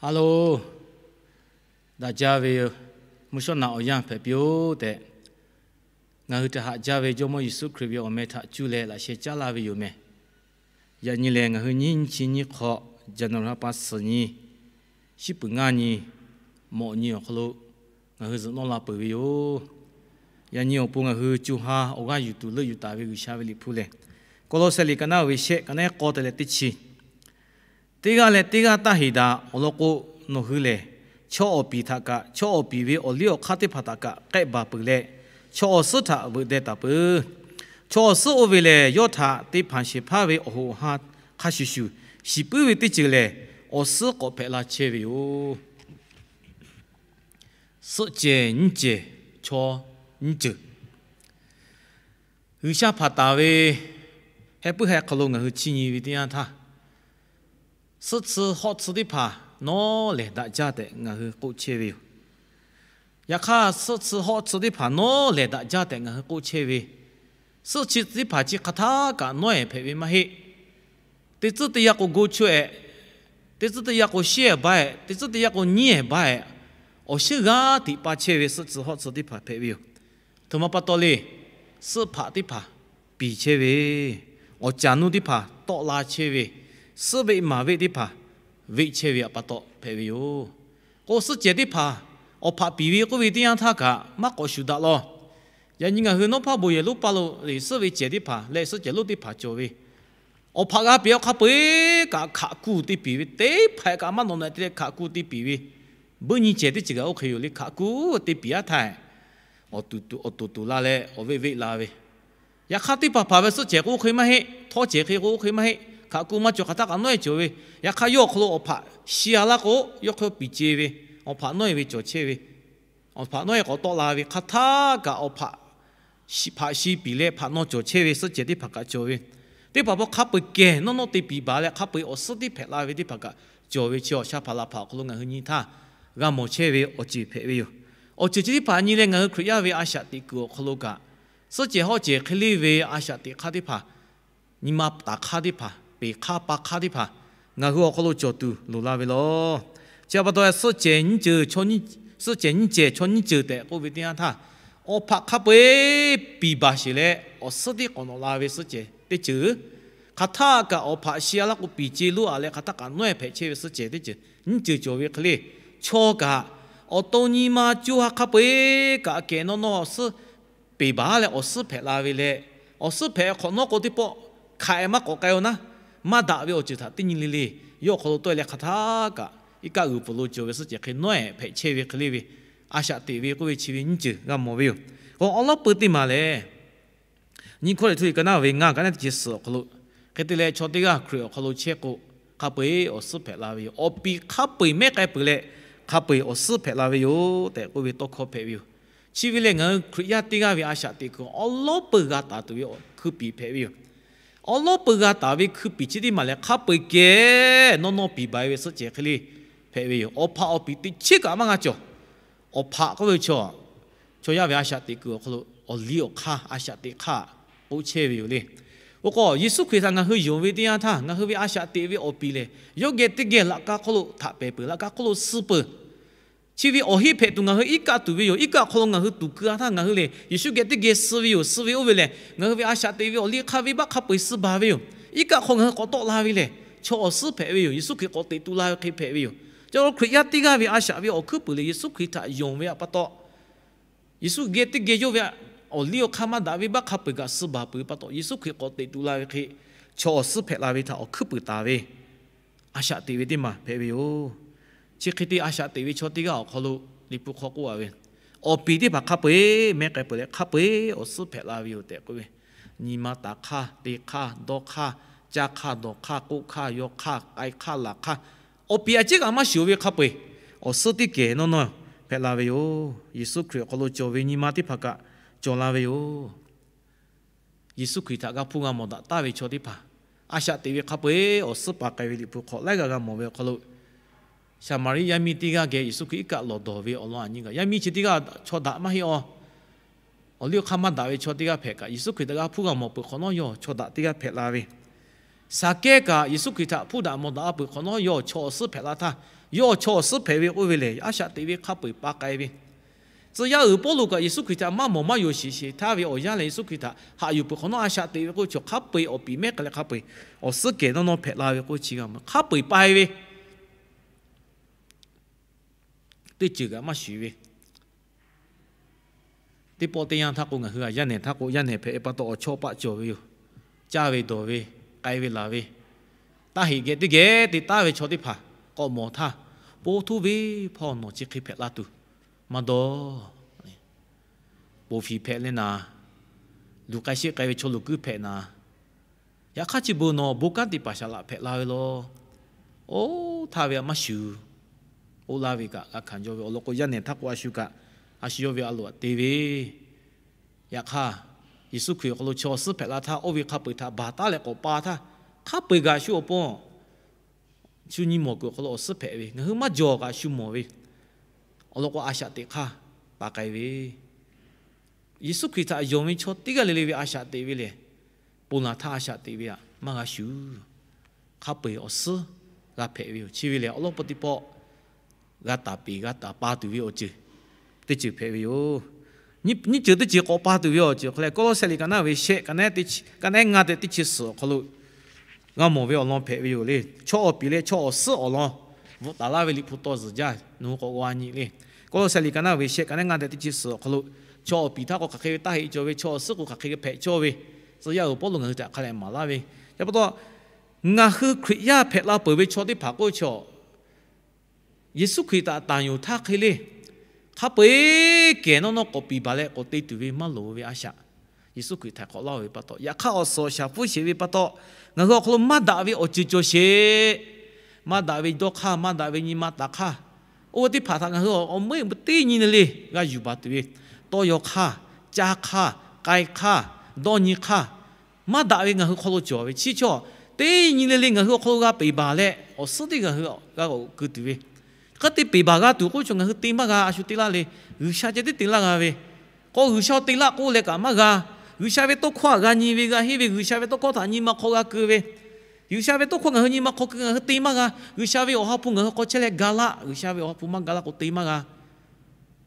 Hello, daꞈ jaˇ ve mvuhˇ shawˉ naꞈ awˬ yanˇ hpehꞈ piˇ-oˆ tehꞈ, ngaˬ hui htaꞈ haꞈ jaˇ ve Jawˇmawˇ Yeˍsuˆ Hkriꞈ ve awˬ meh htaꞈ cuˇ leh laꞈ sheh caˉ laˇ ve yoˬ meh. Yaꞈ nyi lehˬ, ngaˬ hui nyiˇ nyiˇ chi nyiˇ hk'awꞈ, January ha pa suhˍ nyi, shiˉ peuˍ ngaˇ nyi, mawꞈ nyi awˬ hk'aw lo ngaˬ hui zuhꞈ nawˇ la peuˬ ve yoˬ. Yaꞈ nyi awˬ pon ngaˬ hui co ha awˬ g'aˇ yuˬ tuˬ leuˆ yuˬ taˍ ve G'uiˬsha ve liꞈ hpu lehˬ, Kawˇlawˇsehꞈ liꞈ ka naˉ ve shehˆ ka naˉ k'awˇ te leh teˇ chi, teˇ g'aˇ leh teˇ g'aˇ taˇ heˍ daꞈ awˬ lawn k'o, nawˬ hui lehˬ chaw awˬ piˍ htaꞈ kaꞈ, chaw awˬ piˍ ve awˬ liˇ awˬ hk'aˇ teˇ hpaˍ htaꞈ kaꞈ k'ehˆ baˬ peuˬ leh, chaw awˬ suhˉ htaꞈ veuꞈ deh taˍ peuˬ. Chaw awˬ suhˉ oˇ ve lehˬ, yawˇ htaꞈ te hpanˍ shehˍ hpaˇ ve awˬ hoꞈ awˬ ha hk'a shuˍ shuˍ shiˍ puiˉ ve teˇ ceuˬ lehˬ, awˬ suhˉ k'awꞈ hpehꞈ la chehˇ ve yoˬ. Suhˆ cehˬ nyiˇ cehˬ chaw nyiˇ ceuˬ, G'uiˬsha hpanˍ taˍ ve heh puiˉ heh hk'aw lo ngaˬ hui chiˇ nyi ve teˇ yanˇ htaˇ, suhˆ tsuhˇ hawˆ tsuhˇ teˇ hpaˍ nawˉ lehˬ daꞈ jaˇ tehꞈ ngaˬ hui k'oˆ chehˇ ve yoˬ. Yaꞈ hk'aˇ, suhˆ tsuhˇ hawˆ tsuhˇ teˇ hpaˍ nawˉ lehˬ daꞈ jaˇ tehꞈ ngaˬ hui k'oˆ chehˇ ve, suhˆ tsuhˇ teˇ hpaˍ chi hk'aˬ htaˇ kaꞈ nawˉ-ehˍ hpehꞈ ve maˇ heˆ. Teˇ tcuhˉ teˇ yanˇ k'o go chaweh, teˇ tcuhˉ teˇ yanˇ k'o shiˉ-ehˍ baˆ-ehˍ, teˇ tcuhˉ teˇ yanˇ k'o nyiˉ-ehˍ baˆ-ehˍ, awˬ shinˉ g'aˇ tiꞈ pa chehˇ ve suhˆ tsuhˇ hawˆ tsuhˇ teˇ hpaˍ hpehꞈ ve yoˬ. Htoꞈ ma pa taw le, suhˆ hpaꞈ teˇ hpaˍ piˍ chehˇ ve, awˬ caˬ nuˇ teˇ hpaˍ tawˆ la chehˇ ve, suhˆ veˆ maˍ veˆ teˇ hpaˍ veˆ chehˇ ve pa taw hpehꞈ ve yoˬ. K'o, suhˆ cehˬ teˇ hpaˍ awˬ hpaꞈ piˍ ve k'oˆ ve teˇ yanˇ htaˇ kaꞈ maˇ k'awꞈ shuˍ daꞈ law. Yaꞈ nyi ngaˬ hui nawˉ hpaˇ bon yehˬ lonˉ paˇ lo le suhˆ ve cehˬ teˇ hpaˍ leh suhˆ cehˬ lonˉ teˇ hpaˍ cawˬ ve, awˬ hpaꞈ g'a piˍ awˬ hk'a peu-eˬ kaꞈ hkaꞈ kuˇ te piˍ ve, teˇ hpaˍ kaꞈ maˇ nawꞈ na te leh hkaꞈ kuˇ te piˍ ve, buiˇ nyi cehˬ teˇ ceuˬ kaꞈ oˇ hk'e yoˬ le. Hkaꞈ kuˇ te piˍ-aˉ htaˇ, awˬ toˍ toˍ la leh awˬ veˆ veˆ la ve. Yaꞈ hk'aˇ, teˇ hpaˍ hpaˍ ve suhˆ cehˬ k'o oˇ hk'e maˇ heˆ, htawˇ cehˬ hk'e k'o oˇ hk'e maˇ heˆ, hkaꞈ kuˇ maˇ cawˬ hk'aˬ htaˇ kaꞈ nawˉ-ehˍ cawˬ ve. Yaꞈ hk'aˇ, yawˇ awˬ hk'aw lo awˬ hpaꞈ shi-a laˇ k'o, yawˇ hk'e piˍ ce ve, awˬ hpaꞈ nawˉ-ehˍ ve cawˬ chehˇ ve, awˬ hpaꞈ nawˉ-ehˍ k'awꞈ tawˆ la ve hk'aˬ htaˇ kaꞈ awˬ hpaꞈ hpaꞈ shi piˍ leh hpaꞈ naw cawˬ chehˇ ve suhˆ cehˬ teˇ hpaˍ kaꞈ cawˬ ve. Teˇ hpaˍ hpaˍ hk'a peu-eˬ kehˬ nawˇ nawˇ te piˍ baˬ leh hk'a peu-eˬ awˬ suhˉ tiˉ hpehꞈ la ve teˇ hpaˍ kaꞈ cawˬ ve. Chi awˬ sha hpaˍ laˬ hpaˍ awˬ hk'aw lo ngaˬ hui nyi htaˇ g'a mawˬ chehˇ ve awˬ ceuˬ hpehꞈ ve yoˬ. Awˬ ceuˬ chi teˇ hpaˍ nyi leh ngaˬ hui Hkriꞈ yaˇ ve a shaꞈ teꞈ kuiˬ awˬ hk'aw lo kaꞈ, suhˆ cehˬ hawˆ cehˬ hk'e le ve a shaꞈ teꞈ hk'aˇ teˇ hpaˍ, nyi ma taˍ hk'aˇ teˇ hpaˍ, peˬ hk'aˇ pa hk'aˇ teˇ hpaˍ ngaˬ hui awˬ hk'aw lo cawˬ tuˬ loˍ la ve lawˬ. Chi pa taw, suhˆ cehˬ nyiˇ ceuˬ, suhˆ cehˬ nyiˇ cehˬ chaw nyiˇ ceuˬ tehꞈ k'oˆ ve teˇ yanˇ htaˇ, awˬ hpaꞈ hk'a peu-eˬ piˍ baˬ sheˍ leh awˬ suhˉ tiˉ k'awꞈ nawꞈ la ve suhˆ cehˬ teˇ ceuˬ, hk'aˬ htaˇ kaꞈ awˬ hpaꞈ shi-a laˇ k'o piˍ ce loˉ-a leh hk'aˬ htaˇ kaꞈ nawˉ-ehˍ hpehꞈ chehˇ ve suhˆ cehˬ teˇ ceuˬ nyiˇ ceuˬ cawˬ ve hk'e le. Chaw kaꞈ awˬ to nyi ma co ha hk'a peu-eˬ kaꞈ kehˬ nawˇ nawˇ awˬ suhˉ peˬ baˬ leh awˬ suhˉ hpehꞈ la ve leh, awˬ suhˉ hpehꞈ hk'awꞈ nawˉ k'o teˇ pawˆ hk'aꞈ-e maˇ k'awꞈ k'ai-o naˉ, maˇ daꞈ ve awˬ ceuˬ htaꞈ teˇ nyi le le yawˇ awˬ hk'aw lo tawˆ-e leh hk'aˬ htaˇ kaꞈ iˉ kaˆ g'uiˬ pfuhˍ lo cawˬ ve suhˆ cehˬ hk'e nawˉ-ehˍ hpehꞈ chehˇ ve hk'e le ve, a shaꞈ teꞈ ve k'oˆ ve chi ve nyiˇ ceuˬ g'a mawˬ ve yoˬ. K'o, awˉ lawˉ peuˬ teˇ maˬ lehˬ, nyiˇ Kawˇrenˍhtuˆ liꞈ ka naˉ ve ngaˇ ka naˉ teˇ chi suhˍ awˬ hk'aw lo, hk'e te leh chaw teˇ g'aˇ Hkriꞈ awˬ hk'aw lo chehˇ k'o, hk'a peu-eˬ awˬ suhˉ hpehꞈ la ve yoˬ. Awˬ piˍ hk'a peu-eˬ mehˉ k'ai peuˬ leh, hk'a peu-eˬ awˬ suhˉ hpehꞈ la ve yoˬ tehꞈ k'oˆ ve tawˇ hkawˇ hpehꞈ ve yoˬ. Chi ve lehˬ, ngaˬ hui Hkriꞈ yaˇ teˇ g'aˇ ve a shaꞈ teꞈ kuiˬ awˉ lawˉ peuˬ g'a taˍ tuˬ ve hkui piˍ hpehꞈ ve yoˬ. Awˉ lawˉ peuˬ g'a taˍ ve hkui piˍ chi teˇ maˬ lehˬ, hk'a peu-eˬ kehˬ nawˇ nawˇ piˍ baˬ-e ve suhˆ cehˬ hk'e le hpehꞈ ve yoˬ. Awˬ hpaꞈ awˬ piˍ teꞈ chiˉ kaꞈ maˇ g'a cawˬ. Awˬ hpaꞈ k'oˆ ve chaw, chaw yaˇ ve a shaꞈ teꞈ kuiˬ awˬ hk'aw lo awˬ liˇ awˬ hk'aˇ a shaꞈ teꞈ hk'aˇ k'oˆ chehˇ ve yoˬ le. Oˇ k'o, Yeˍsuˆ Hkriꞈ htaꞈ ngaˬ hui yonˍ ve teˇ yanˇ htaˇ, ngaˬ hui ve a shaꞈ teꞈ ve awˬ piˍ lehˬ, yawˇ geh teˇ geh laꞈ ka hk'aw lo htaꞈ pehˍ peuˬ, laꞈ ka hk'aw lo suh peuˬ. Chi ve awˬ heˆ hpehꞈ tuˬ ngaˬ hui iˉ kaˆ tuˬ ve yoˬ. Iˉ kaˆ hk'aw lo ngaˬ hui tuˍ keu-a htaˇ, ngaˬ hui lehˬ Yeˍsuˆ geh teˇ geh suh ve yoˬ. Suh ve oˇ ve lehˬ, ngaˬ hui ve a shaꞈ teꞈ ve awˬ liˇ hk'aˇ venˇbaˆ hk'a peu-eˬ suh baˬ ve yoˬ. Iˉ kaˆ hk'aw ngaˬ hui k'awꞈ tawˆ la ve lehˬ, chaw awˬ suhˉ hpehꞈ ve yoˬ. Yeˍsuˆ Hkriꞈ k'awꞈ teꞈ tu la ve hk'e hpehꞈ ve yoˬ. Chi Hkriꞈ yaˇ teˇ g'aˇ ve a shaꞈ ve awˬ hkuiˉ puiˍ lehˬ, Yeˍsuˆ Hkriꞈ htaꞈ yonˍ ve pa taw, Yeˍsuˆ geh teˇ geh yawˇ ve awˬ liˇ awˬ hk'aˇ maˇ daꞈ venˇbaˆ hk'a peu-eˬ kaꞈ suh baˬ peuˬ pa taw, Yeˍsuˆ Hkriꞈ k'awꞈ teꞈ tu la ve hk'e, chaw awˬ suhˉ hpehꞈ la ve htaꞈ awˬ hkuiˉ puiˍ taˍ ve a shaꞈ teꞈ ve teˇ maˬ hpehꞈ ve yoˬ. Chi hk'e te a shaꞈ teꞈ ve chaw teˇ g'aˇ awˬ hk'aw lo Liꞈ hpu hk'aw k'oˆ-a ve, awˬ piˍ teˇ hpaˍ hk'a peu-eˬ mehˉ k'ai peuˬ leh, hk'a peu-eˬ awˬ suhˉ hpehꞈ la ve yoˬ tehꞈ k'oˆ ve, nyi ma taˍ hk'aˇ, te hk'aˇ, dawˇ hk'aˇ, caˇ hk'aˇ, dawˬ hk'aˇ, k'oˆ hk'aˇ, yaw hk'aˇ, k'ai hk'aˇ, laˬ hk'aˇ, awˬ piˍ a ciˉ kaꞈ maˇ shuˍ ve hk'a peu-eˬ awˬ suhˉ teˇ kehˬ nawˇ nawˇ hpehꞈ la ve yoˬ. Yeˍsuˆ Hkriꞈ awˬ hk'aw lo cawˬ ve nyi ma teˇ hpaˍ kaꞈ cawˬ la ve yoˬ. Yeˍsuˆ Hkriꞈ htaꞈ g'a hpuˇ g'a mawˬ daꞈ taˍ ve chaw teˇ hpaˍ, a shaꞈ teꞈ ve hk'a peu-eˬ awˬ suhˉ paˍ k'ai ve Liꞈ hpu hk'aw laiˉ g'aˇ g'a mawˬ ve awˬ hk'aw lo, Saˍmaˍriˆ yaˇ miˇ teˇ g'aˇ geh Yeˍsuˆ Hkriꞈ iˉ kaˆ lawˬ dawˬ ve awˬ lawn aꞈ nyi kaꞈ, yaˇ miˇ chi teˇ g'aˇ chaw daꞈ maˇ heˆ-aˬ. Awˬ liˇ awˬ hk'aˇ maˇ daꞈ ve chaw teˇ g'aˇ hpehꞈ kaꞈ, Yeˍsuˆ Hkriꞈ htaꞈ g'a hpuˇ g'a mawˬ peuˬ hk'awꞈ nawˉ yawˇ chaw daꞈ teˇ g'aˇ hpehꞈ la ve. Saˍkehˇ kaꞈ Yeˍsuˆ Hkriꞈ htaꞈ hpuˇ daꞈ mawˬ daꞈ peuˬ hk'awꞈ nawˉ yawˇ chaw awˬ suhˉ hpehꞈ la htaˇ, Yawˇ chaw awˬ suhˉ hpehꞈ ve k'oˆ ve lehˬ, a shaꞈ teꞈ ve hk'a peu-eˬ pa k'ai ve. Tcuh yaˇ uiˍ Pawˇluꞈ kaꞈ Yeˍsuˆ Hkriꞈ htaꞈ maˇ mawˬ maˇ yonˍ shiˍ sheˍ htaˇ ve awˬ yanˇ lehˬ, Yeˍsuˆ Hkriꞈ htaꞈ haꞈ yuˬ peuˬ hk'awꞈ nawˉ a shaꞈ teꞈ ve k'oˆ ve chaw hk'a peu-eˬ awˬ piˍ mehˉ k'ai leh hk'a peu-eˬ awˬ suhˉ kehˬ nawˇ nawˇ hpehꞈ la ve k'oˆ chi g'a mawˬ hk'a peu-eˬ pa-e ve. Teˇ ceuˬ kaꞈ maˇ shuˍ ve. Teˇ pawˆ teˇ yanˇ htaˇ k'o, ngaˬ hui a yaˇ nehˬ htaˇ k'o, yaˇ nehˬ hpehꞈ ve pa taw awˬ chawˇ paˆ cawˬ ve yoˬ. Caˇ ve dawˬ ve, k'ai ve laˬ ve, taˇ heꞈ geh teˇ geh te taˉ ve chaw teˇ hpaˍ k'awꞈ mawˬ htaˇ, po htuˇ ve hpawˇ nawˬ chi hk'e hpehꞈ la tuˬ maˇ dawˇ. Poˬ fiˍ hpehꞈ leh naˍ, luˬ k'ai sheˆ k'ai ve chaw luˬ kuiˉ hpehꞈ naˍ, yaꞈ hk'aˇ chi beuꞈ nawˬ bon kanˉ teˇ hpaˍ shaˍ laꞈ hpehꞈ la ve law. Oˇ htaˇ ve a maˇ shuˍ. Oˇ laˇ ve kaꞈ g'a hkanˍ jaw ve awˬ lawn k'o, yaˇ nehˬ htaˇ k'o a shu kaꞈ, a shu yawˇ ve a loꞈ aꞈ te ve. Yaꞈ hk'aˇ, Yeˍsuˆ Hkriꞈ awˬ hk'aw lo chaw awˬ suhˉ hpehꞈ la htaˇ, oˇ ve hk'a peu-eˬ htaꞈ baˬ taˉ leh k'awꞈ pa htaˇ, hk'a peu-eˬ g'aꞈ shu awˬ pon shu nyi mawˬ kuiˬ awˬ hk'aw lo awˬ suhˉ hpehꞈ ve, ngaˬ hui maˇ jawˬ kaꞈ shu mawˬ ve. Awˬ lawn k'o, a shaꞈ teꞈ hk'aˇ pa k'ai ve. Yeˍsuˆ Hkriꞈ htaꞈ yonˍ ve chaw teˇ g'aˇ le le ve a shaꞈ teꞈ ve lehˬ, ponˬ laˬ htaˇ a shaꞈ teꞈ ve aꞈ maˇ g'a shuˍ. Hk'a peu-eˬ awˬ suhˉ g'a hpehꞈ ve yoˬ. Chi ve lehˬ, awˬ lawn pa teˇ pawˆ g'a taˍ peˍ g'a taˍ pa tuˬ ve awˬ ceuˬ teˇ ceuˬ hpehꞈ ve yoˬ. Nyiˇ ceuˬ teˇ ceuˬ k'awꞈ pa tuˬ ve awˬ ceuˬ hk'aˬ lehˬ, Kawˇlawˇsehꞈ liꞈ ka naˉ ve shehˆ, ka naˉ ngaˇ tehꞈ teˇ chi suhˍ awˬ hk'aw lo g'a mawˬ ve awˬ lawn hpehꞈ ve yoˬ le. Chaw awˬ piˍ leh chaw awˬ suhˉ awˬ lawn bvuhꞈ taˍ laˇ ve Liꞈ hpu tawˇ zuhˬ jaˇ nawˬ hui k'awꞈ g'a nyi le. Kawˇlawˇsehꞈ liꞈ ka naˉ ve shehˆ, ka naˉ ngaˇ tehꞈ teˇ chi suhˍ awˬ hk'aw lo, chaw awˬ piˍ htaˇ k'o hk'aˬ hk'e ve taˇ heꞈ cawˬ ve, chaw awˬ suhˉ k'o hk'aˬ hk'e ve hpehꞈ cawˇ ve, tcuh yaˇ uiˍ Pawˇluꞈ ngaˬ hui htaꞈ hk'a lehˬ maˍ laˇ ve. Chi pa taw, ngaˬ hui Hkriꞈ yaˇ hpehꞈ la peuˬ ve chaw teˇ hpaˍ k'oˆ ve chaw Yeˍsuˆ Hkriꞈ htaꞈ tanˬ yuˬ htaˇ hk'e le, hk'a peu-eˬ kehˬ nawˇ nawˇ k'awꞈ piˍ baˬ leh k'awꞈ te tuˬ ve maˇ loˍ ve a shaꞈ. Yeˍsuˆ Hkriꞈ htaiˍ hk'awꞈ laˇ ve pa taw, yaꞈ hk'aˇ awˬ suhˍ awˬ shaˍ hpfuhˇ sheˍ ve pa taw, ngaˬ hui awˬ hk'aw lo maˇ daꞈ ve awˬ ceuˬ cawˬ sheˍ. Maˇ daꞈ ve dawˇ hk'aˇ, maˇ daꞈ ve nyi ma taˍ hk'aˇ, oˇ ve teˇ hpaˍ htaꞈ ngaˬ hui awˬ meuˇ teˇ nyi le le g'a yuˬ baˬ tuˬ ve, tawˇ yaw hk'aˇ, caˇ hk'aˇ, k'ai hk'aˇ, dawˇ nyi hk'aˇ, maˇ daꞈ ve ngaˬ hui hk'aw lo cawˬ ve chi chaw, teˇ nyi le le ngaˬ hui awˬ hk'aw lo g'a peˬ baˬ leh awˬ suhˉ teˇ ngaˬ hui g'a k'awꞈ keu tuˬ ve. Hk'e te peˬ baˬ g'a tuˬ k'oˆ ve chaw ngaˬ hui te maˇ g'a, a shu te laˇ le. G'uiˬsha ceh tiˉ te laˇ g'a ve, k'o G'uiˬsha te laˇ k'oˆ leh kaꞈ maˇ g'a. G'uiˬsha ve tawˇ hkawˇ htaꞈ g'a nyi ve, g'a henˇ ve, G'uiˬsha ve tawˇ hkawˇ htaꞈ nyi ma hk'aw g'a keu ve, G'uiˬsha ve tawˇ hkawˇ ngaˬ hui nyi ma hk'aw keu ngaˬ hui te maˇ g'a. G'uiˬsha ve awˬ ha hpu ngaˬ hui hk'aw chehˇ leh ga laˇ, G'uiˬsha ve awˬ ha hpu maˇ ga laˇ k'o te maˇ g'a.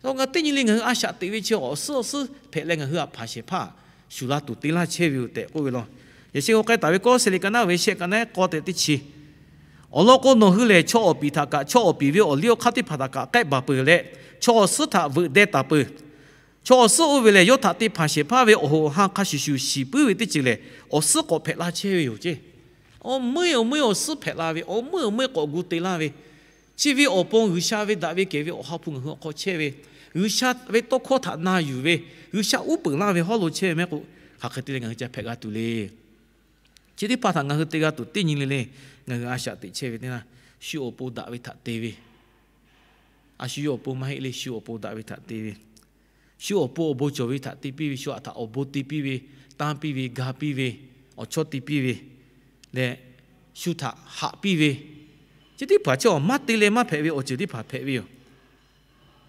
Ngaˬ teˇ nyi le ngaˬ hui a shaꞈ teꞈ ve chi awˬ suhˉ awˬ suhˉ hpehꞈ leh ngaˬ hui htaꞈ hpanˍ shehˍ hpaˇ shuˍ la tuˬ te laˇ chehˇ ve yoˬ tehꞈ k'oˆ ve law. Yaꞈ sheh k'o k'ai taˍ ve Kawˇlawˇsehꞈ liꞈ ka naˉ ve shehˆ, ka naˉ k'awˇ tehꞈ teˇ chi, awˬ lawn k'o nawˬ hui lehˬ chaw awˬ piˍ htaꞈ kaꞈ chaw awˬ piˍ ve awˬ liˇ awˬ hk'aˇ teˇ hpaˍ htaꞈ kaꞈ k'ehˆ baˬ peuˬ leh, chaw awˬ suhˉ htaꞈ veuꞈ deh taˍ peuˬ. Chaw awˬ suhˉ oˇ ve lehˬ, yawˇ htaꞈ te hpanˍ shehˍ hpaˇ ve awˬ hoꞈ awˬ han hk'a shuˍ shuˍ shiˍ puiˉ ve teˇ ceuˬ lehˬ, awˬ suhˉ k'awꞈ hpehꞈ laˇ chehˇ ve yoˬ ceˇ. Awˬ meuˇ awˬ meuˇ awˬ suhˉ hpehꞈ la ve, awˬ meuˇ awˬ meuˇ k'awꞈ gu te laˇ ve, chi ve awˬ pon G'uiˬsha ve daꞈ ve kehˬ ve awˬ ha hpu ngaˬ hui awˬ hk'aw chehˇ ve, G'uiˬsha ve tawˇ hkawˇ htaꞈ na yuˬ ve, G'uiˬsha uˉ peunˍ laˇ ve hawˉ lo chehˇ ve mehˆ k'o, hk'aˬ hk'e te leh ngaˬ hui ca hpehꞈ g'a tuˬ le. Chi teˇ hpaˍ htaꞈ ngaˬ hui te g'a tuˬ teˇ nyi le le, ngaˬ hui a shaꞈ teꞈ chehˇ ve teˇ naˇ, shu awˬ pon daꞈ ve htaꞈ te ve, a shu yawˇ awˬ pon maˇ heˆ le, shu awˬ pon daꞈ ve htaꞈ te ve, shu awˬ pon awˬ bon cawˬ ve htaꞈ te piˇ ve, shu htaꞈ awˬ bon te piˇ ve, tanˇ piˇ ve, ga piˇ ve, awˬ chawˇ te piˇ ve leh, shu htaꞈ haꞈ piˇ ve, chi teˇ hpaˍ chi awˬ maˇ te leh maˇ hpehꞈ ve awˬ ceuˬ teˇ hpaˍ hpehꞈ ve yoˬ.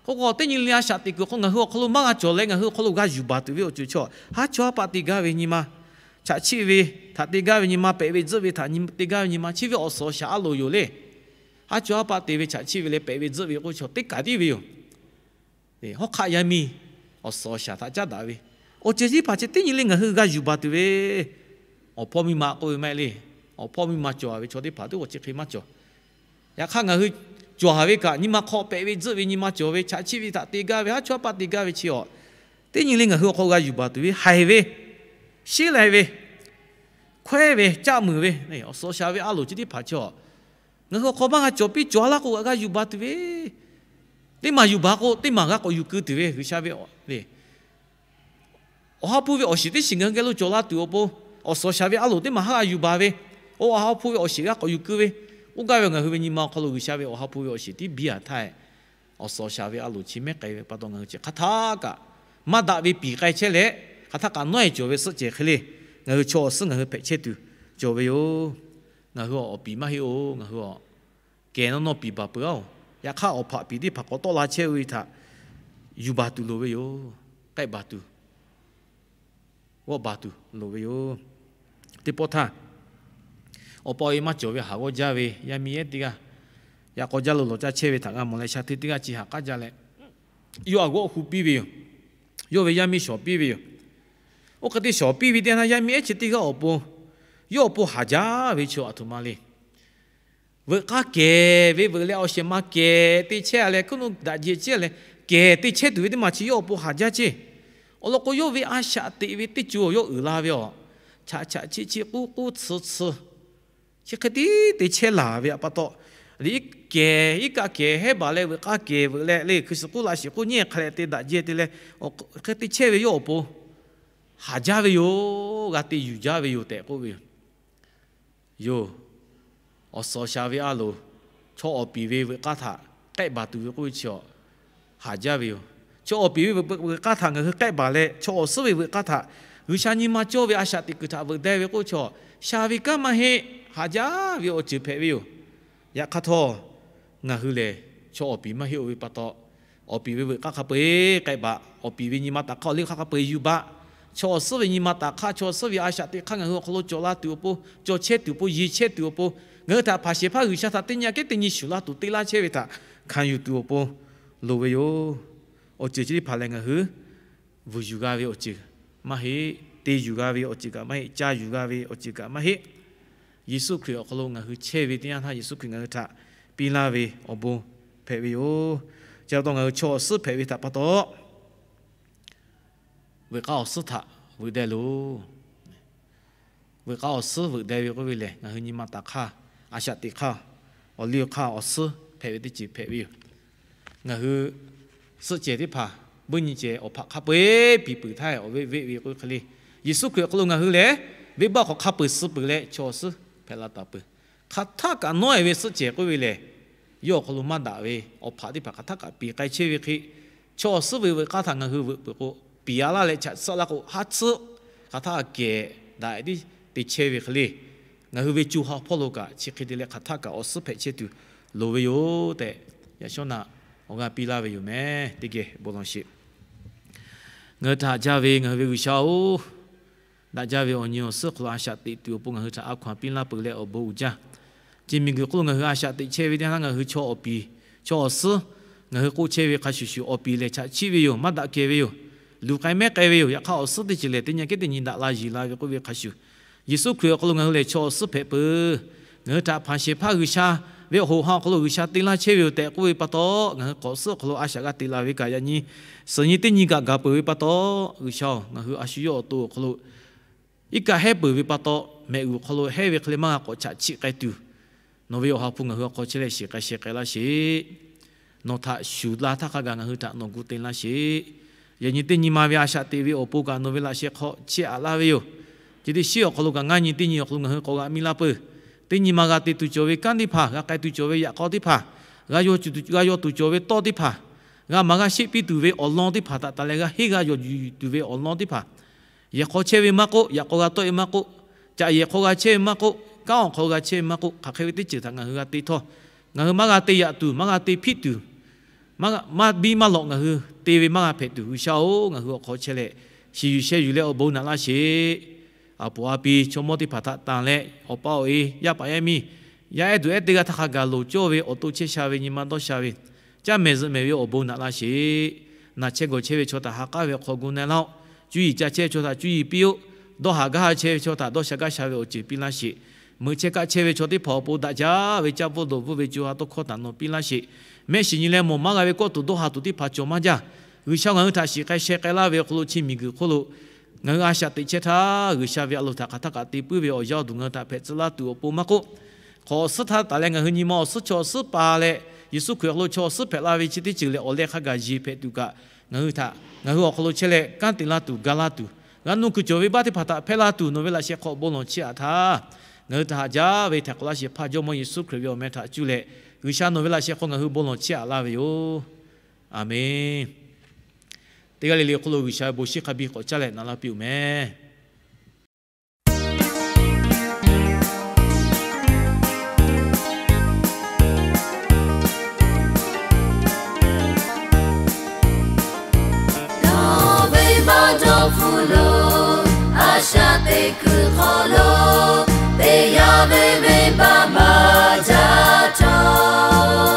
K'o k'o teˇ nyi le a shaꞈ teꞈ kuiˬ hk'aw ngaˬ hui awˬ hk'aw lo maˇ g'a cawˬ leh ngaˬ hui awˬ hk'aw lo g'a yuˬ baˬ tuˬ ve awˬ ceuˬ chaw, haˉ chawˇ haˉ paˆ te gaˇ ve nyi ma, chaꞈ chiˆ ve htaꞈ te gaˇ ve nyi ma, pehꞈ ve tzuhˆ ve htaꞈ te gaˇ ve nyi ma, chi ve awˬ suhˍ awˬ shaˍ a loˍ yoˬ le. Haˉ chawˇ haˉ paˆ te ve, chaꞈ chiˆ ve leh pehꞈ ve tzuhˆ ve k'oˆ ve chaw teˇ kaˬ tiˉ ve yoˬ. Hawˉ hk'aˆ yaˇ miˇ awˬ suhˍ awˬ shaˍ htaꞈ caˉ daꞈ ve, awˬ ceuˬ chi teˇ hpaˍ chi teˇ nyi le ngaˬ hui g'a yuˬ baˬ tuˬ ve, awˬ hpawˇ miˇ ma k'oˆ ve maˇ heˆ le. Awˬ hpawˇ miˇ ma cawˬ ve chaw teˇ hpaˍ teˇ g'aˇ chi hk'e maˇ cawˬ. Yaꞈ hk'aˇ ngaˬ hui cawˬ haˍ ve kaꞈ, nyi ma hk'aw pehꞈ ve tzuhˆ ve nyi ma cawˬ ve, chaꞈ chiˆ ve htaꞈ te gaˇ ve, haˉ chawˇ haˉ paˆ te gaˇ ve chi awˬ, teˇ nyi le ngaˬ hui awˬ hk'aw g'a yuˬ baˬ tuˬ ve, haiˬ ve, shiˉ lai ve, hkawehˉ ve, caˆ muiˬ ve, awˬ suhˍ awˬ shaˍ ve a loˍ chi teˇ hpaˍ chi awˬ, ngaˬ hui awˬ hk'aw maˇ g'a cawˬ piˇ cawˬ a laˇ k'o kaꞈ g'a yuˬ baˬ tuˬ ve, teˇ maˬ yuˬ baˬ k'o teˇ maˬ g'a k'awꞈ yuˬ keu tuˬ ve G'uiˬsha ve awˬ ha hpu ve awˬ shiˍ teˇ shiˍ ngaˬ hui geh lo cawˬ la tuˬ awˬ pon, awˬ suhˍ awˬ shaˍ ve a loˍ teˇ maˬ haˉ g'a yuˬ baˬ ve, awˬ ha hpu ve awˬ shiˍ g'a k'awꞈ yuˬ keu ve, oˇ gaˇ ve ngaˬ hui ve nyi ma awˬ hk'aw lo G'uiˬsha ve awˬ ha hpu ve awˬ shiˍ tiˉ biˇ a htaˇ, awˬ suhˍ awˬ shaˍ ve a loˍ chi mehˉ k'ai ve pa taw ngaˬ hui chi hk'aˬ htaˇ kaꞈ maˇ daꞈ ve piˍ k'ai chehˇ leh, hk'aˬ htaˇ kaꞈ nawˉ e cawˬ ve suhˆ cehˬ hk'e le, ngaˬ hui chaw awˬ suhˉ ngaˬ hui hpehꞈ chehˇ tuˬ cawˬ ve yoˬ. Ngaˬ hui awˬ piˍ maˇ heˆ-oˬ. Ngaˬ hui a kehˬ nawˇ nawˇ piˍ baˬ peuˬ-oˬ. Yaꞈ hk'aˇ awˬ hpaꞈ piˍ teˇ hpaˍ k'awꞈ tawˆ la chehˇ ve htaꞈ yuˬ baˬ tuˬ loˍ ve yoˬ. K'ehˆ baˬ tuˬ, g'awˆ baˬ tuˬ loˍ ve yoˬ. Teˇ pawˆ htaˇ, awˬ pa awˬ e maˇ cawˬ ve haˍ g'awˇ jaˇ ve yaˇ miˇ ehˉ teˇ g'aˇ Yaꞈ k'aw jaˇ lo lawˬ caˇ chehˇ ve htaꞈ g'a mawˬ leh, sha hteˇ teˇ g'aˇ chi haꞈ k'aˉ jaˇ leh, yawˇ a g'awˆ hu piˇ ve yoˬ. Yawˇ ve yaˇ miˇ shawˍ piˇ ve yoˬ. Oˇ hk'e te shawˍ piˇ ve teˇ yanˇ, yaˇ miˇ ehˉ chi teˇ g'aˇ awˬ pon, yawˇ awˬ pon haˍ jaˇ ve chi aˬ htoꞈ ma le. Veuꞈ k'aˇ kehˬ ve veuꞈ leh awˬ shehˍ ma kehˬ te chehˇ a leh, hkuiˉ nuˆ daꞈ jehˬ chehˇ leh, kehˬ te chehˇ tuˬ ve teˇ maˬ chi yawˇ awˬ pon haˍ jaˇ ceˇ. Awˬ lawn k'o, yawˇ ve a shaꞈ teꞈ ve teˇ co yawˇ uiˍ la ve aˬ, chaꞈ chaꞈ chiˆ chiˆ k'uˉ k'uˉ tsuh tsuh, chi hk'e te te chehˇ laˬ ve pa taw, liꞈ kehˬ iˉ kaˆ kehˬ hehˉ baˬ leh veuꞈ k'aˇ kehˬ veuꞈ leh le, hkui suhˍ k'uˉ laꞈ shiˍ k'uˉ nyiˇ hk'a leh te daꞈ jehˇ te leh, hk'e te chehˇ ve yawˇ awˬ pon haˍ jaˇ ve yoˬ. G'a te yuˬ jaˇ ve yoˬ tehꞈ k'oˆ ve yoˬ. Yoˬ. Awˬ suhˍ awˬ shaˍ ve a loˍ, chaw awˬ piˍ ve veuꞈ k'aˇ htaꞈ k'ehˆ baˬ tuˬ ve k'oˆ ve chi aˬ, haˍ jaˇ ve yoˬ. Chaw awˬ piˍ ve veuꞈ k'aˇ htaꞈ ngaˬ hui k'ehˆ baˬ leh, chaw awˬ suhˉ ve veuꞈ k'aˇ htaꞈ G'uiˬsha nyi ma cawˇ ve a shaꞈ teꞈ kuiˬ htaꞈ veuꞈ deh ve k'oˆ ve chi aˬ, shaˍ ve kanˉ maˇ heˆ, haˍ jaˇ ve awˬ ceuˬ hpehꞈ ve yoˬ. Yaꞈ hk'aˇ htawˇ, ngaˬ hui lehˬ chaw awˬ piˍ maˇ heˆ oˬ ve pa taw, awˬ piˍ ve veuꞈ k'aˇ hk'a peu-eˬ k'ehˆ baˬ, awˬ piˍ ve nyi ma taꞈ hk'aˇ awˬ liˇ hk'aˇ hk'a peu-eˬ yuˬ baˬ, chaw awˬ suhˉ ve nyi ma taꞈ hk'aˇ, chaw awˬ suhˉ ve a shaꞈ teꞈ hk'aˇ ngaˬ hui awˬ hk'aw lo cawˬ la tuˬ awˬ pon, cawˬ chehˇ tuˬ awˬ pon, yeˬ chehˇ tuˬ awˬ pon, ngaˬ hui htaꞈ hpanˍ shehˍ hpaˇ G'uiˬsha htaꞈ teˇ nyi aꞈ kehˉ teˇ nyi shuˍ laˇ tuˬ te laˇ chehˇ ve htaꞈ hkanˍ yuˬ tuˬ awˬ pon loˍ ve yoˬ. Awˬ ceuˬ chi teˇ hpaˍ lehˬ ngaˬ hui vuiˬ yuˬ g'a ve awˬ ceuˬ maˇ heˆ. Te yuˬ g'a ve awˬ ceuˬ kaꞈ maˇ heˆ. Ca yuˬ g'a ve awˬ ceuˬ kaꞈ maˇ heˆ. Yeˍsuˆ Hkriꞈ awˬ hk'aw lo ngaˬ hui chehˇ ve teˇ yanˇ htaˇ, Yeˍsuˆ Hkriꞈ ngaˬ hui htaꞈ piˇ laˇ ve awˬ bon hpehꞈ ve yoˬ. Chi pa taw ngaˬ hui chaw awˬ suhˉ hpehꞈ ve htaꞈ pa taw, veuꞈ k'aˇ awˬ suhˉ htaꞈ veuꞈ deh loˬ. Veuꞈ k'aˇ awˬ suhˉ veuꞈ deh ve k'oˆ ve lehˬ, ngaˬ hui nyi ma taꞈ hk'aˇ, a shaꞈ teꞈ hk'aˇ, awˬ liˇ awˬ hk'aˇ awˬ suhˉ hpehꞈ ve teˇ ceuˬ hpehꞈ ve yoˬ. Ngaˬ hui suhˆ cehˬ teˇ hpaˍ, buiˇ nyi cehˬ awˬ hpaꞈ hk'a peu-eˬ piˍ peuˬ htaˇ, awˬ veˆ veˆ ve k'oˆ ve hk'e le, Yeˍsuˆ Hkriꞈ awˬ hk'aw lo ngaˬ hui lehˬ, venˇbaˆ hk'aw hk'a peu-eˬ suh peuˬ leh chaw awˬ suhˉ hpehꞈ la taˍ peuˬ. Hk'aˬ htaˆ kaꞈ nawˉ-e ve suhˆ cehˬ k'oˆ ve lehˬ, yawˇ awˬ hk'aw lo maˇ daꞈ ve awˬ hpaꞈ teˇ hpaˍ hk'aˬ htaˆ kaꞈ piˍ k'ai chehˇ ve hk'e, chaw awˬ suhˉ ve veuꞈ k'aˇ htaꞈ ngaˬ hui veuꞈ peuˬ k'o, piˍ a laˇ leh chaꞈ suhˆ laˇ k'o, haˉ tsuhˆ hk'aˬ htaˆ kaꞈ kehˬ daꞈ tiˉ te chehˇ ve hk'e le, ngaˬ hui ve co ha hpawˇ lo kaꞈ chi hk'e te leh hk'aˬ htaˆ kaꞈ awˬ suhˉ hpehꞈ chehˇ tuˬ loˍ ve yoˬ tehꞈ, yaꞈ shawˉ naꞈ awˬ g'aˇ piˇ laˇ ve yoˬ meh. Teˇ geh bon lawˬ sheˍ. Ngaˬ hui htaꞈ haꞈ jaˇ ve ngaˬ hui ve G'uiˬsha-oˬ, daꞈ jaˇ ve awˬ nyi awˬ suhˉ hk'aw lo a shaꞈ teꞈ tuˬ awˬ pon ngaˬ hui htaꞈ a hkaw-anˬ piˇ laˇ peuˬ leh awˬ bon uiˍ jaˇ. Chi miˬguiˬ hk'oˆ lo ngaˬ hui a shaꞈ teꞈ chehˇ ve teˇ yanˇ htaˇ ngaˬ hui chaw awˬ piˍ, chaw awˬ suhˉ, ngaˬ hui k'oˆ chehˇ ve hk'a shuˍ shuˍ awˬ piˍ lehˬ chaꞈ chiˆ ve yoˬ, maˇ daꞈ kehˬ ve yoˬ, luˬ k'ai mehˉ k'ai ve yoˬ. Yaꞈ hk'aˇ awˬ suhˉ teˇ ceuˬ lehˬ teˇ nyi aꞈ kehˉ teˇ nyi daꞈ la yiˬ la ve k'oˆ ve hk'a shuˍ, Yeˍsuˆ Hkriꞈ awˬ hk'aw lo ngaˬ hui lehˬ chaw awˬ suhˉ hpehꞈ peuˬ. Ngaˬ hui htaꞈ hpanˍ shehˍ hpaˇ G'uiˬsha ve awˬ hoꞈ ha awˬ hk'aw lo G'uiˬsha te laˇ chehˇ ve yoˬ tehꞈ k'oˆ ve pa taw, ngaˬ hui k'awꞈ suhˉ awˬ hk'aw lo a shaꞈ g'a te la ve kaꞈ yaꞈ nyi suhˍ nyi teˇ nyi kaꞈ gaˬ peuˬ ve pa taw, G'uiˬsha-oˬ, ngaˬ hui a shu yawˇ awˬ to awˬ hk'aw lo iˉ kaˆ hehˉ peuˬ ve pa taw, mehꞈ g'uˬ hk'aw lo hehˉ ve hk'e le maˇ g'a k'awꞈ chaꞈ chiˆ k'ai tuˬ, nawˬ ve awˬ ha hpu ngaˬ hui awˬ hk'aw chehˇ leh shiˍ k'ai sheh k'ai laˇ sheˍ. Nawˬ htaꞈ shuˍ la htaˇ hk'a gaˬ ngaˬ hui htaꞈ nawˬ gu te laˇ sheˍ. Yaꞈ nyi teˇ nyi ma ve a shaꞈ teꞈ ve awˬ pon kaꞈ nawˬ ve laꞈ sheh hk'aw chehˇ aꞈ laˇ ve yoˬ. Chi teˇ shiˉ awˬ hk'aw lo kaꞈ ngaˇ nyi teˇ nyi awˬ hk'aw lo ngaˬ hui k'awꞈ g'aꞈ mi laˇ peuˬ. Teˇ nyi ma g'a te tuˬ cawˬ ve kanˉ teˇ hpaˍ, g'a k'ai tuˬ cawˬ ve yaꞈ k'aw teˇ hpaˍ, g'a yaw tuˬ cawˬ ve tawˇ teˇ hpaˍ, g'a maˍ g'a sheˆ piˇ tuˬ ve awˬ lawn teˇ hpaˍ htaꞈ taˍ leh g'a henˇ g'a yawˬ yuˬ tuˬ ve awˬ lawn teˇ hpaˍ, yehˬ hk'aw chehˇ ve maˇ k'oˆ, yaꞈ k'aw g'a tawˆ e maˇ k'oˆ, caꞈ yehˬ hk'aw g'a chehˇ ve maˇ k'oˆ, kanˉ awˬ hk'aw g'a chehˇ ve maˇ k'oˆ, hk'aˬ hk'e ve teˇ ceuˬ htaꞈ ngaˬ hui g'a te htawˇ, ngaˬ hui maˇ g'a te yaꞈ tuˬ, maˇ g'a te hpiˆ tuˬ, maˇ biˇ maˇ lawꞈ ngaˬ hui te ve maˇ g'a hpehꞈ tuˬ, G'uiˬsha-oˬ, ngaˬ hui awˬ hk'aw chehˇ leh shiˍ yuˬ sheh yuˬ leh awˬ bon naꞈ laˇ sheˍ. A poˍ a pi chaw mawˇ teˇ hpaˍ htaꞈ tanˬ leh, awˬ pa awˬ e, yaˇ paˍ yaˇ miˇ, yaˇ ehˉ duˬ ehˉ teˇ g'aˇ htaˇ hk'a gaˬ loˍ cawˇ ve awˬ to chehˇ sha ve nyi ma dawˇ sha ve, caˇ mehˍ zuhꞈ mehˍ ve awˬ bon naꞈ laˇ sheˍ. Naˬ chehˇ gawˬ chehˇ ve chaw htaꞈ ha k'aˉ ve awˬ hk'aw gu na laˇ-oˆ. Cuˇ yiˍ ca chehˇ ve chaw htaꞈ cuˇ yiˍ piˇ-oˆ. Dawˇ haꞈ gaˇ ha chehˇ ve chaw htaꞈ dawˇ sha gaˇ sha ve awˬ ceuˬ piˇ laˇ sheˍ. Meuꞈ chehˇ kaˆ chehˇ ve chaw teˇ hpaˍ awˬ pon daꞈ jaˇ ve caˇ bvuhˆ dawˬ bvuhˆ ve co ha tawˇ hkawˇ htaꞈ nawˬ piˇ laˇ sheˍ. Mehˆ shiˍ nyi leh mawˬ maˇ g'a ve kawˆ tuˬ dawˇ ha tuˬ teˇ hpaˍ cawˬ maˇ jaˇ. G'uiˬsha ngaˬ hui htaꞈ shiˍ k'ai sheh k'ai laˇ ve awˬ hk'aw lo chi miˬguiˬ hk'oˆ lo ngaˬ hui a shaꞈ teꞈ chehˇ htaˇ, G'uiˬsha ve a loˍ htaꞈ hk'aˬ htaˇ kaꞈ te puiˉ ve awˬ yanˇ awˬ duˬ ngaˬ hui htaꞈ hpehꞈ tcuh laˇ tuˬ awˬ pon maˇ k'oˆ, hk'awꞈ awˬ suhˉ htaˇ taˍ leh ngaˬ hui nyi ma awˬ suhˉ chaw awˬ suhˉ pa leh, Yeˍsuˆ Hkriꞈ awˬ hk'aw lo chaw awˬ suhˉ hpehꞈ la ve chi teˇ ceuˬ lehˬ awˬ leh hk'a gaˬ yeˬ hpehꞈ tuˬ kaꞈ, ngaˬ hui htaꞈ ngaˬ hui awˬ hk'aw lo chehˇ leh kanˉ te laˇ tuˬ, ga laˇ tuˬ, g'a nuˇ kuiˬ cawˬ ve baˆ teˇ hpaˍ htaꞈ hpehˇ laˇ tuˬ nawˬ ve laꞈ sheh hk'aw bon lawˬ chiˇ aꞈ htaˇ, ngaˬ hui htaꞈ haꞈ jaˇ ve htaiˍ hk'awꞈ laˇ sheˍ hpaˇ Jawˇmawˇ Yeˍsuˆ Hkriꞈ ve awˬ meh htaꞈ cuˇ leh, G'uiˬsha nawˬ ve laꞈ sheh hk'aw ngaˬ hui bon lawˬ chiˇ aꞈ laˇ ve yoˬ. Aˬmenˍ. Teˇ g'aˇ le le awˬ hk'aw lo G'uiˬsha ve bon shiˉ hk'a biˇ k'awꞈ caˇ leh naꞈ laˇ piˇ-oˬ meh. Nawˬ venˇbaˆ dawˇ hpfuhˆ lo, a shaꞈ teꞈ kuiˬ hk'aw lo, teˇ yanˇ ve venˇbaˆ maˇ jaˇ cawˬ.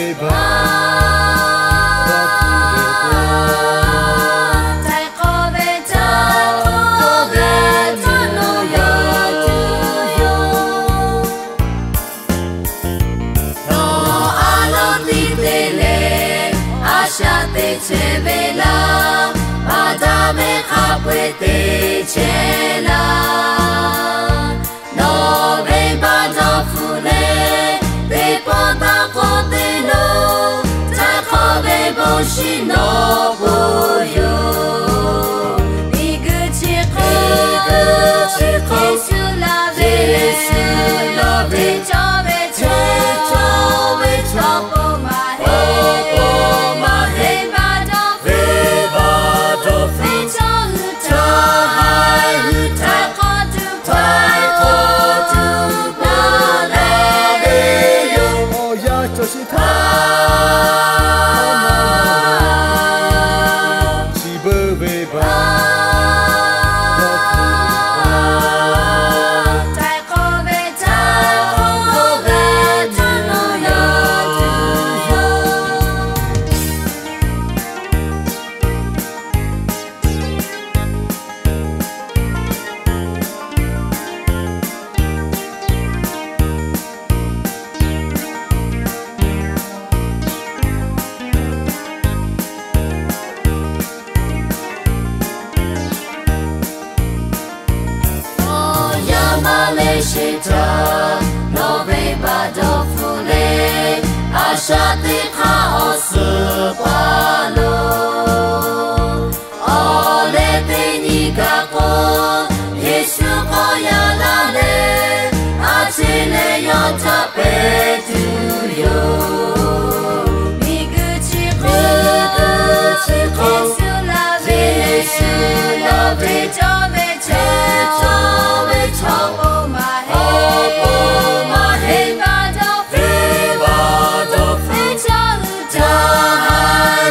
Htaiˍ hk'awꞈ ve caˇ k'oˆ ve htaꞈ nawˬ yaꞈ tuˬ yoˬ. Nawˬ a loˍ tiˉ te leh a shaꞈ teꞈ chehˇ ve laˇ, Aˍdanˍ ve hk'a peu-eˬ te chehˇ laˇ. Nawˬ venˇbaˆ dawˇ hpfuhˆ leh teˇ pawˆ taˇ k'awꞈ te naˉ, htaiˍ hk'awꞈ ve bon shiˍ nawˬ k'oˆ yoˬ. Miˬguiˬ chi hk'e, Yeˍsuˆ laˇ ve, Yeˍsuˆ laˇ ve, cawˇ ve, cawˇ ve chaw k'oˆ maˇ heˆ, k'oˆ maˇ heˆ. Venˇbaˆ dawˇ hpfuhˆ, venˇbaˆ dawˇ hpfuhˆ ve chaw hui, chaw hui htaiˍ hk'awꞈ tuˬ, htaiˍ hk'awꞈ tuˬ paw la ve yoˬ. Awˬ yanˇ cawˬ sheˍ htaˇ, chi beuꞈ venˇbaˆ dawˇ hpfuhˆ ve htaiˍ hk'awꞈ ve, htaiˍ hk'awꞈ ve htaꞈ nawˬ yaꞈ tuˬ yoˬ. Awˬ yanˇ maˇ le sheˍ htaˇ, nawˬ venˇbaˆ dawˇ hpfuhˆ leh a shaꞈ teꞈ hk'aˇ awˬ suhˍ paˍ lo, awˬ leh teˇ nyi kaꞈ k'o, Yeˍsuˆ k'awꞈ yaꞈ la leh, a ciˉ leh yawˇ htaꞈ pehˬ tuˬ yoˬ. Miˬguiˬ chi hk'e, Yeˍsuˆ laˇ ve, Yeˍsuˆ laˇ ve, cawˇ ve, cawˇ ve chaw k'oˆ maˇ heˆ, k'oˆ maˇ heˆ. Venˇbaˆ dawˇ hpfuhˆ, venˇbaˆ dawˇ hpfuhˆ ve chaw hui, chaw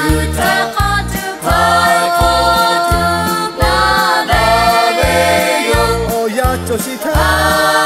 hui htaiˍ hk'awꞈ tuˬ, htaiˍ hk'awꞈ tuˬ paw la ve yoˬ. Awˬ yanˇ cawˬ sheˍ htaˇ